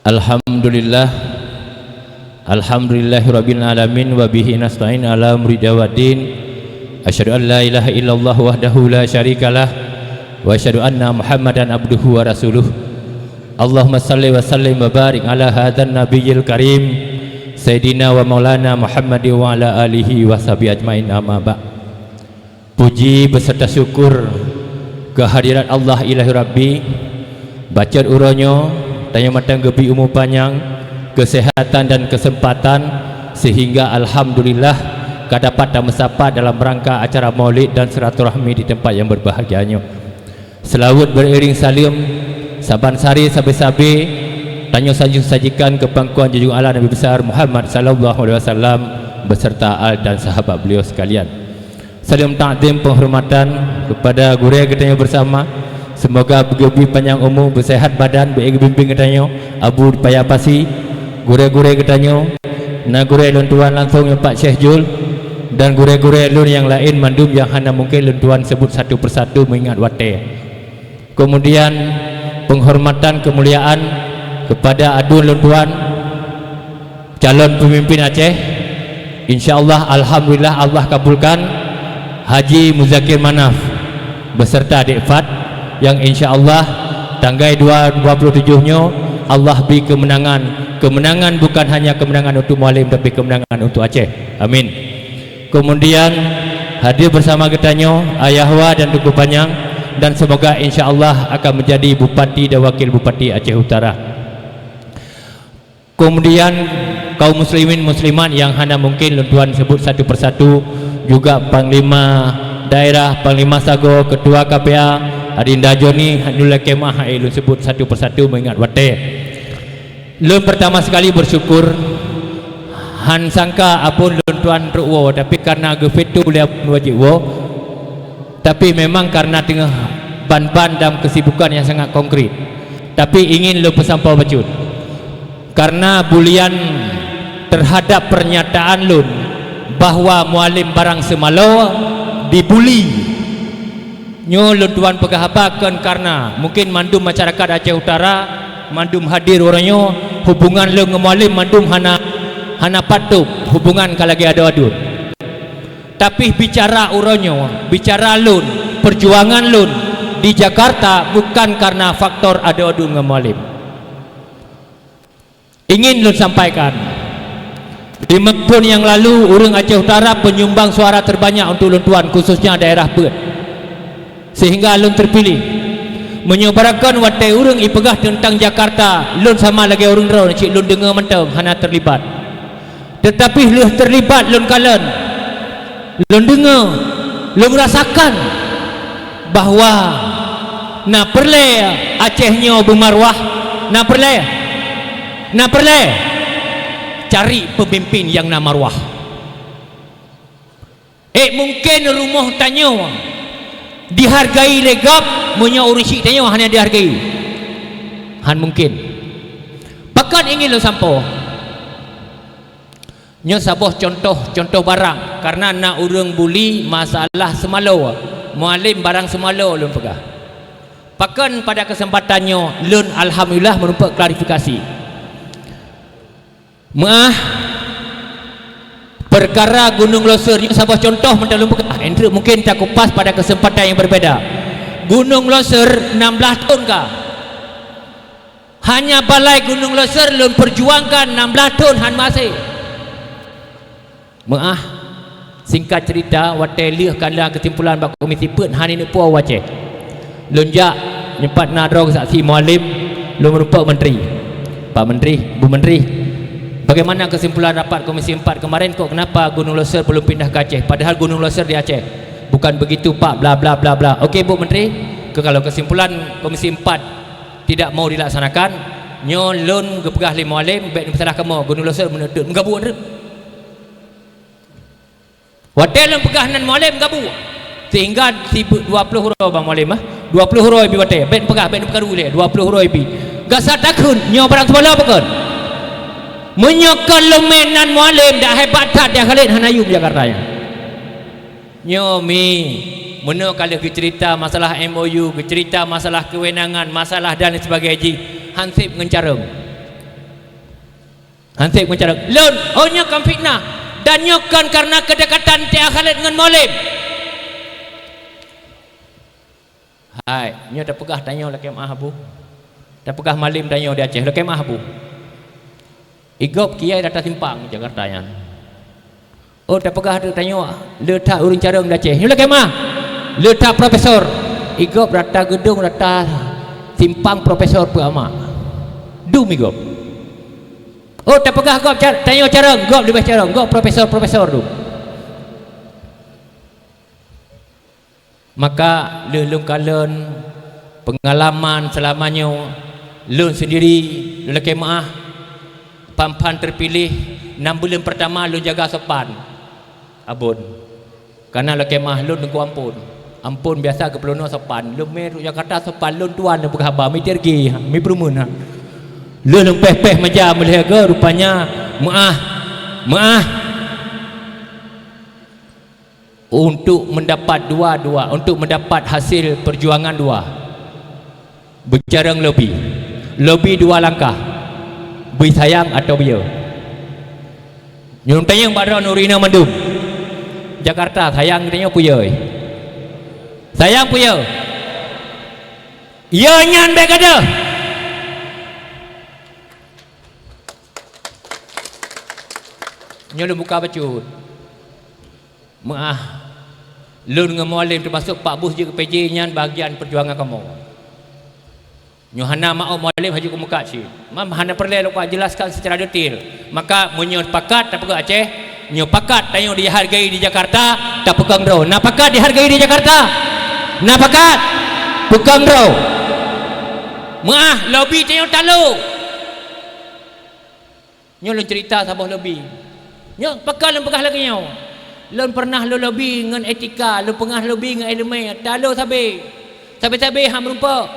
Alhamdulillah. Alhamdulillahirabbil alamin wa bihi nasta'in ala umuri dunya waddin. Asyhadu an la ilaha illallah wahdahu la syarikalah wa asyhadu anna Muhammadan abduhu wa rasuluh. Allahumma salli wa sallim wa barik ala hadzan nabiyyil karim, Sayyidina wa Maulana Muhammad wa ala alihi wa sahbihi ajmain, amma ba'd. Puji beserta syukur kehadirat Allah Ilahi Rabbi, bacot uroe nyoe, tanyoe mantong geubri umu panyang, keuseuhatan dan keuseumpatan, sehingga alhamdulillah ka dapat tameusapat dalam rangka acara maulid dan silaturahmi di tempat yang berbahagia nyoe. Seulaweuet beuiring saleuem, saban sari sabe-sabe tanyoe sanjung sajikan keu pangkuan junjungan Allah Nabi Besar Muhammad sallallahu alaihi wasallam beserta al dan sahabat beliau sekalian. Saleuem takzim penghormatan kepada gurée geutanyoe bersama. Semoga geubri panyang umu, beuseuhat badan, beu geubimbéng geutanyoe Abu Paya Pasi, gurée-gurée geutanyoe, na gurée lôn tuan langsung nyoe Pak Syekh Jul, dan gurée-gurée lôn nyang laén mandum nyang hana mungken lôn tuan sebut satu persatu meuingat watée. Kemudian, penghormatan kemuliaan kepada aduen lôn tuan, calon pemimpin Aceh. Insya Allah, alhamdulillah, Allah kabulkan Haji Muzakir Manaf beserta Dek Fat, yang insya Allah tanggai dua, dua puluh tujuh nyoe Allah beri kemenangan. Kemenangan bukan hanya kemenangan untuk Mualem, tapi kemenangan untuk Aceh. Amin. Kemudian, hadir bersama geutanyoe Ayah Wa dan Teungku Panyang, dan semoga insya Allah akan menjadi Bupati dan Wakil Bupati Aceh Utara. Kemudian, kaum muslimin muslimat yang hana mungkin lôn tuan sebut satu persatu, juga Panglima Daerah, Panglima Sagoe, Ketua K P A, Adinda Joni, Nulai Kemah, hai lôn sebut satu persatu meuingat watée. Lôn pertama sekali bersyukur, han sangka apun lôn tuan trok woe, tapi karena geufeutu lé apun wajéb woe, tapi memang karena teungoh ban-ban dalam kesibukan yang sangat konkret. Tapi ingin lôn peusampoe bacut, karena bulian terhadap pernyataan lôn bahwa Mualem barang seumaloe dibuli. Nyoe lôn tuan peugah haba kon karena mungkin mandum masyarakat Aceh Utara, mandum hadir uroe nyoe, hubungan lôn ngon Mualem mandum hana, hana pat tôb, hubungan ka lagée adoe aduen. Tapi bicara uroe nyoe, bicara lôn, perjuangan lôn di Jakarta bukan karena faktor adoe aduen ngon Mualem. Ingin lôn sampaikan, lima thon nyang lalu, ureuëng Aceh Utara penyumbang suara terbanyak untuk lôn tuan, khususnya daerah Peuet. Sehingga lôn terpilih. Meunyoe barakon watée ureuëng ipeugah teuntang Jakarta, lôn sama lagée ureuëng droe cit lôn deungoe mantong, hana terlibat. Teutapi lheueh teulibat lôn kalon, lôn deungoe, lôn rasakan bahwa na peureulée Aceh nyoe beumaruah, na peureulée, na peureulée cari peumimpin nyang na maruah. Eh, mungken rumoh tanyoe dihargai lé gob, meunyoe ureuëng syiek tanyoe hana dihargai. Han mungken. Pakon ingin lôn sampoe? Nyoe saboh contoh, contoh barang, karena na ureuëng buli masalah seumaloe. Mualem barang seumaloe lôn peugah. Pakon pada keuseumpatan nyoe lôn alhamdulillah meurumpok klarifikasi. Meuah, peukara Gunong Loser nyoe saboh contoh mantong lôn peugah. Endruk mungken takupas pada keuseumpatan nyang beubeda. Gunong Loser nam blaih thon ka. Hanya balai Gunong Loser lôn peujuangkan nam blaih thon han maséh. Meuah, singkat cerita, watée lheueh kana keusimpulan bak komisi peuet hana neupue u Aceh. Lôn jak, nyoe pat na droe saksi Mualem, lôn meurumpok menteri. Pak Menteri, Bu Menteri, bagaimana kesimpulan rapat Komisi Empat kemarin, kok kenapa Gunong Loser belum pindah ke Aceh, padahal Gunong Loser di Aceh? Bukan begitu, Pak, bla bla bla bla. Okey, Bu Menteri, ke-, kalau kesimpulan Komisi Empat tidak mau dilaksanakan, nyoe lôn geupeugah lé Mualem, bék neupeusalahan kamoe, Gunong Loser meuneuteuet meugabuk treuk. Watée lôn peugah nan Mualem gabuk, sehingga sibeuet dua ploh uroe bang Mualem, ah. Dua ploh uroe bi watée, bék peugah, bék neupeugah lé, dua ploh uroe bi. Gasa takheun, nyoe barang seumaloe pakon? Meunyoe kon lôn mé nan Mualem, dak hebat that dia Khalid hana yum Jakarta nyan. Nyoe mi, meunoe ka lheueh geucerita masalah M O U, geucerita masalah kewenangan, masalah dan sebagainya jih, hanseb ngon carông. Hanseb meucalon lôn, oh, nyoe kon fitnah, dan nyoe kon kareuna keudekatan T A Khalid ngon Mualem. Hai, nyoe tapeugah tanyoe lakée meuah Abu. Tapeugah Mualem tanyoe di Aceh lakée meuah Abu. Igob kiai rata simpang Jakarta nyan. Oh, tapeugah tanyoe le that ureuëng carông di Aceh. Nyoe lakée meuah. Le that profesor. Igob rata geudong, rata simpang profesor peuamak. Dum igob. Oh, tapeugah gob car-, tanyoe carông, gob leubeh carông, gob profesor-profesor tu. Maka lheueh lôn kalon peungalaman seulama nyoe, lôn seundiri, lôn lakée meuah, phan-phan teupiléh, nam buleuen peurtama lôn jaga sopan. Abon. Kana lakée meuah lôn teungku ampôn. Ampôn biasa geupeurunoe sopan. Lôn mé rot Jakarta sopan lôn tuan lôn peugah haba, mi tergi, mi peureumeun ha. Lôn lôn péh-péh meja meulhèe goe rupanya meuah. Meuah. Untuk mendapat dua, dua, untuk mendapat hasil perjuangan dua. Beucarông lobi. Lobi dua langkah. Bui sayang atau buyeu. Nyoe tanyong bak droeneuh ureueng inong mandum. Jakarta, sayang tanyoe peue? Sayang peue? Yö nyan bék gadoh. Nyoe lôn buka bacut. Meuah, lôn ngon Mualem teumasok Pak Bus jeuet keu P J nyan bagian peujuangan kamoe. Nyoe hana maoh Mualem haju keumukat cit. Mam hana peureulée lôn ka jelaskan secara detail. Maka meunyoe pakat tapeugah Aceh, nyoe pakat tanyoe dihargai di Jakarta, tapeukong droe. Na pakat dihargai di Jakarta? Na pakat? Peukong droe. Meuah, lobi tanyoe talo. Nyoe lôn ceurita saboh lobi. Nyoe pakon lôn peugah lagée nyoe. Lôn peureunah lôn lobi ngon etika, lôn peugah lobi ngon iéleumé, talo sabe. Sabe-sabe han meurumpok.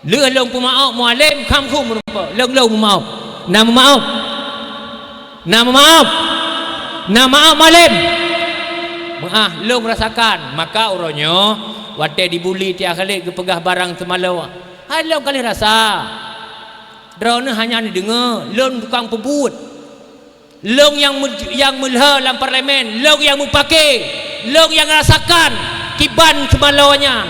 Lheueh lôn peumaoh Mualem, kham-khum meurumpok. Lôn-lôn meumaoh. Na meumaoh? Na meumaoh? Na maoh Mualem? Meuah lôn rasakan. Maka uroe nyoe, watée dibuli Tia Khalid geupeugah barang teumalo, hai lôn ka lheueh rasa. Droeneuh hanya neudeungoe, lôn tukang peubuet. Lôn nyang meu-, nyang meulhö lam parlemen, lôn nyang meupake, lôn nyang rasakan kiban seumaloe nyan.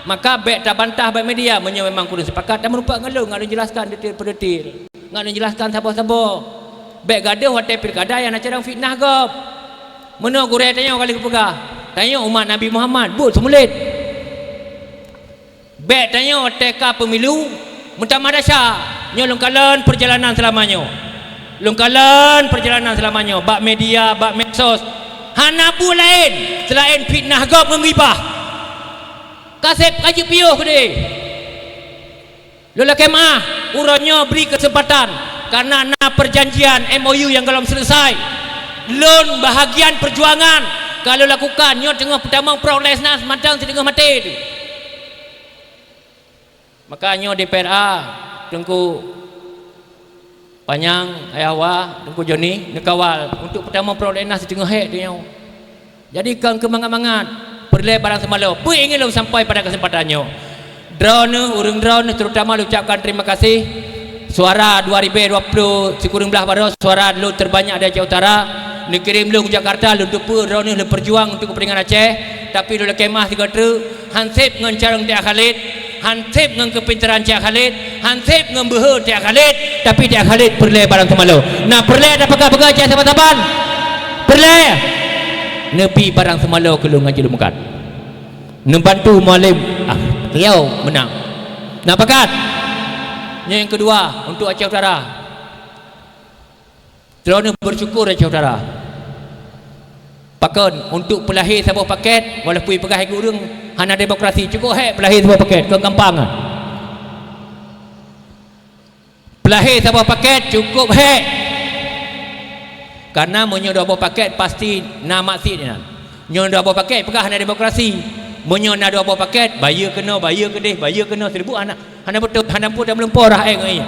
Maka bék tabantah bak media, meunyoe memang kureueng sepakat, tameurumpok ngon lôn, ngat lôn jelaskan detail per detail. Ngat lôn jelaskan saboh-saboh. Bék gadoh watée pilkada nyang na carông fitnah gob. Meunoe gurée tanyoe ka lheueh geupeugah, tanyoe umat Nabi Muhammad, buet seumulet. Bék tanyoe teuka peumilu meutamah desya. Nyoe lôn kalon peurjalanan seulama nyoe. Lôn kalon peurjalanan seulama nyoe, bak media, bak medsos, hana peue laén seulaén fitnah gob ngon gibah. Kaseb ka jipiôh keudeh. Lôn lakée meuáh, uroe nyoe bri keuseumpatan, kareuna na peujanjian M O U nyang gohlom seuleusai. Lôn bahagian peujuangan ka lôn lakukan, nyoe teungoh peutamong prok lhée na seumantong sideungoe maté teuh. Maka nyoe D P R A, Teungku Panyang, Ayah Wa, Teungku Joni, neukawal untuk peutamong prok lhée na sideungoe hék teuh nyoe. Jadi kon keu mangat-mangat, peureulée barang seumaloe. Peue ingin lôn sampai pada keuseumpatan nyoe. Droeneuh, ureuëng droeneuh, terutama lôn ucapkan terima kasih. Suara dua ribée dua puluh sikureueng blaih baroe, suara lôn terbanyak di Aceh Utara, neukirém lôn u Jakarta, lôn teupeue droeneuh lôn peujuang untuk keupeuntengan Aceh, tapi lôn lakée meuáh sigoe treuk, han seb ngon carông Tiya Khalid, han seb ngon keupinteran Tiya Khalid, han seb ngon beuhe Tiya Khalid, tapi Tiya Khalid peureulée barang seumaloe. Na peureulée tapeugah-peugah Aceh saban-saban? Peureulée? Neubi barang seumaloe keu lôn ngon jeuet lôn meukat. Neubantu Mualem, ah, beliau menang. Na pakat? Nyoe nyang keudua, untuk Aceh Utara. Droeneuh bersyukur Aceh Utara. Pakon, untuk peulahé saboh paket, walaupun peugah lagée ureuëng hana demokrasi, cukôp hék peulahé saboh paket, kon gampang. Peulahé saboh paket cukôp hék. Kareuna meunyoe dua boh paket pasti na maksiet inan. Nyoe dua boh paket peugah hana demokrasi. Meunyoe na dua boh paket, bayeue keunoe, bayeue keudeh, bayeue keunoe, siribuk hana, hana beutôi, hana peue tameulimpôh rah ék ngon ié.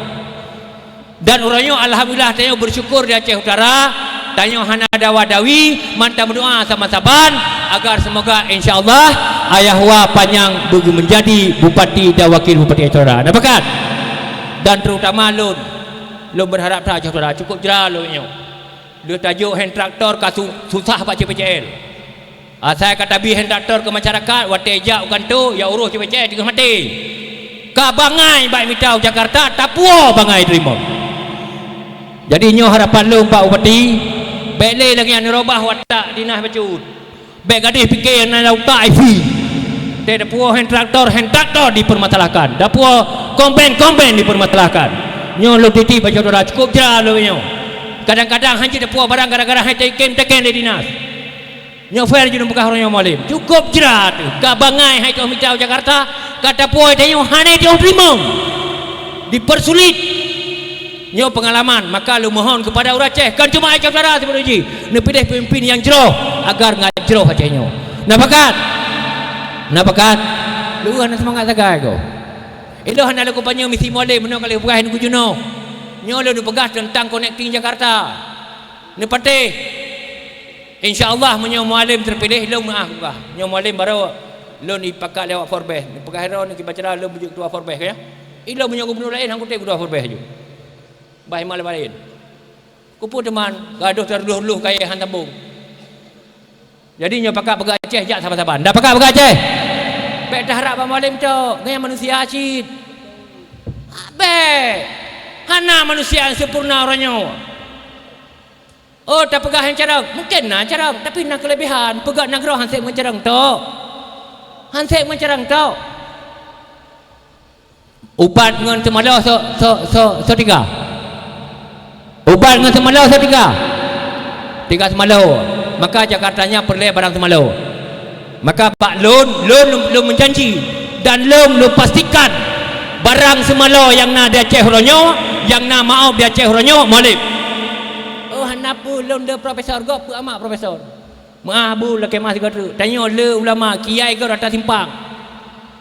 Dan uroe nyoe alhamdulillah tanyoe bersyukur di Aceh Utara, tanyoe hana dawa-dawi, mantong meudoa saban-saban agar semoga insya Allah Ayah Wa Panyang beu-, menjadi bupati dan wakil bupati Aceh Utara. Na pakat? Dan terutama lôn, lôn berharap that Aceh Utara cukôp jra lôn nyoe. Lheueh tajok hand traktor ka su-, susah bak C P C L. Asai ka tabi hand traktor keu masyarakat, watée jak u kantô, ya uroh C P C L teungoh maté. Ka bangai bak mita u Jakarta, tapuwoe bangai teurimong. Jadi nyoe harapan lôn bak bupati, bék lé lagée nyan neurobah watak dinas bacut. Bék gadôh pike nyang na utak I C. Teuh dapuwoe hand traktor, hand traktor dipermasalahkan. Dapuwoe komplain, komplain dipermasalahkan. Nyoe lôn titip bak syedara cukôp jra lôn nyoe. Kadang-kadang hana jeuet dapuwoe barang gara-gara hana teukem-teukem lé dinas. Nyoe fair jeuet lôn peugah uroe nyoe Mualem. Cukôp jra teuh. Ka bangai hai toh mita u Jakarta, ka tapuwoe tanyoe hana teurimong. Dipersulit. Nyoe peungalaman, maka lôn mohon keupada ureuëng Aceh, kon cuma Aceh Utara sibeudôh jih, neupiléh peumimpén nyang jroh, agar ngat jroh Aceh nyoe. Na pakat? Na pakat? Lôn hana seumangat sagai goe. Ilôn hana lôn kupeunyoe misi Mualem meunoe ka lheueh peugah ngon geujunoe. Nyoe lôn peugah teuntang connecting Jakarta. Neupatéh. Insya Allah meunyoe Mualem teupiléh, lôn meuáh peugah. Nyoe Mualem barô lôn ipakat lé awak Forbes. Neupeugah droe neukiban cara lôn beujeuet keudua Forbes, ka nyan? Ilôn meunyoe gubunur laén han kutem keudua Forbes ju. Bah iman lé laén. Kupeue teuma gadôh taruluh-ruluh kayée han tambong. Jadi nyoe pakat peugah Aceh jak saban-saban. Dak pakat peugah Aceh. Bék taharap bak Mualem cok, nyan manusia cit. Bék. Hana manusia nyang sempurna uroe nyoe. Oh, tapeugah nyang carông. Mungken na carông, tapi na keulebihan. Peugöt nanggroe han sép ngon carông tok. Han sép ngon carông tok. Ubat ngon seumaloe so, so, so, so tiga. Ubat ngon seumaloe so tiga. Tiga seumaloe. Maka Jakarta nyan peureulée barang seumaloe. Maka bak lôn, lôn, lôn meujanji dan lôn, lôn pastikan barang seumaloe nyang na di Aceh uroe nyoe, nyang na maob di Aceh uroe nyoe, Mualem. Oh, hana peue, lôn le profesor gob, peu amat profesor. Meuah bu lakée meuah sigoe treuk. Tanyoe le ulama, kiai gob rata simpang.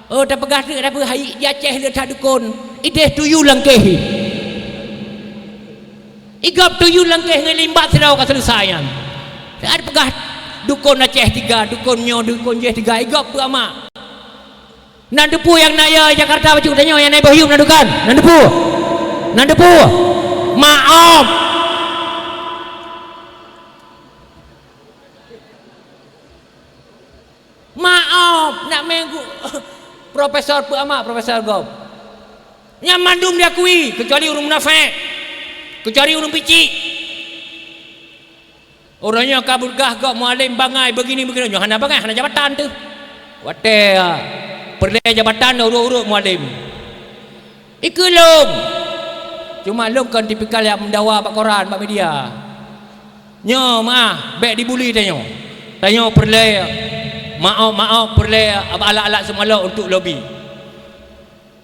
Oh, tapeugah treuk, tapeugah hai di Aceh le that dukon. Ideh tuyue langkéh. Igob tuyue langkéh ngon limbat sidroe ka seuleusai nyan. Saat peugah dukon Aceh tiga, dukon nyoe, dukon jéh tiga, igob peu amat. Nan teupeue nyang na ya Jakarta bacut tanyoe nyang na boh yuem na dukan. Nan teupeue. Nan teupeue. Maob. Maob, nak menggu profesor peu amat profesor gob. Nyang mandum diakui, kecuali ureuëng munafék, kecuali ureuëng picik. Ureuëng nyoe ka beugah gob Mualem bangai begini begini, nyoe hana bangai, hana jabatan teuh. Watée, ah, peureulée jabatan urut-urut Mualem. Ikeu lôn. Cuma lôn kon tipikal nyang meudawa bak koran, bak media. Nyoe meu'ah, bèk dibuli tanyoe. Tanyoe peureulèe maôh-maôh, peureulèe alat-alat seumalok untuk lobi.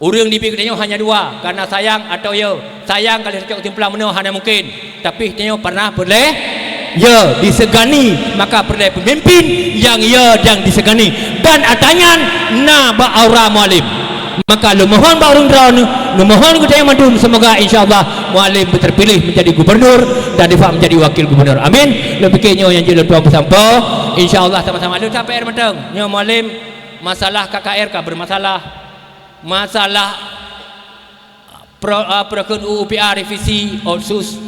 Ureueng dibi tanyoe hanya dua, karena sayang atau ya. Sayang kalau cocok keusimpulan meunoe hana mungkin. Tapi tanyoe pernah peureulèe ya disegani, maka peureulèe pemimpin nyang ya dan disegani. Dan atra nyan na bak aura Mualem. Maka lôn mohon bak ureueng droeneuh, lôn mohon keu tanyoe mandum, semoga insya Allah Mualem terpilih menjadi gubernur dan Difak menjadi wakil gubernur. Amin. Lôn pikir nyoe nyang jeuet lôn tuan peusampoe. Insya Allah sama-sama lôn sampai mantong. Nyoe Mualem, masalah K K R ka bermasalah. Masalah pro-, ah, peureukeuen U U P A revisi otsus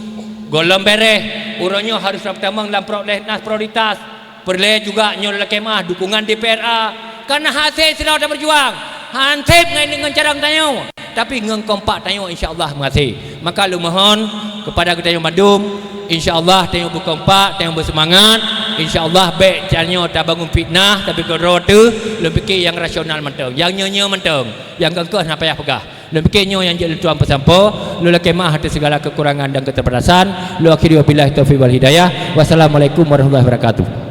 gohlom bèrèh. Uroe nyoe harôh tamong lam prolegnas prioritas. Peureulèe juga nyoe lakèe meu'ah dukungan D P R A. Karena hasé sidroe tabeujuang. Hansép ngon, ngon carông tanyoe, tapi ngon kompak tanyoe insya Allah meuhasé. Maka lôn mohon kepada geutanyoe mandum, insya Allah tanyoe beukompak, tanyoe beuseumangat. Insya Allah bèk tanyoe tabangun fitnah, tapi keudroe teuh lôn pikir nyang rasional mantong, nyang nyoe-nyoe mantong, nyang keu-keu hana payah peugah. Lôn pikir nyoe nyang jeuet lôn tuan peusampoe. Lôn lakèe meu'ah atas segala kekurangan dan keterbatasan. Lôn akhiri wabillahi taufiq wal hidayah. Wassalamualaikum warahmatullahi wabarakatuh.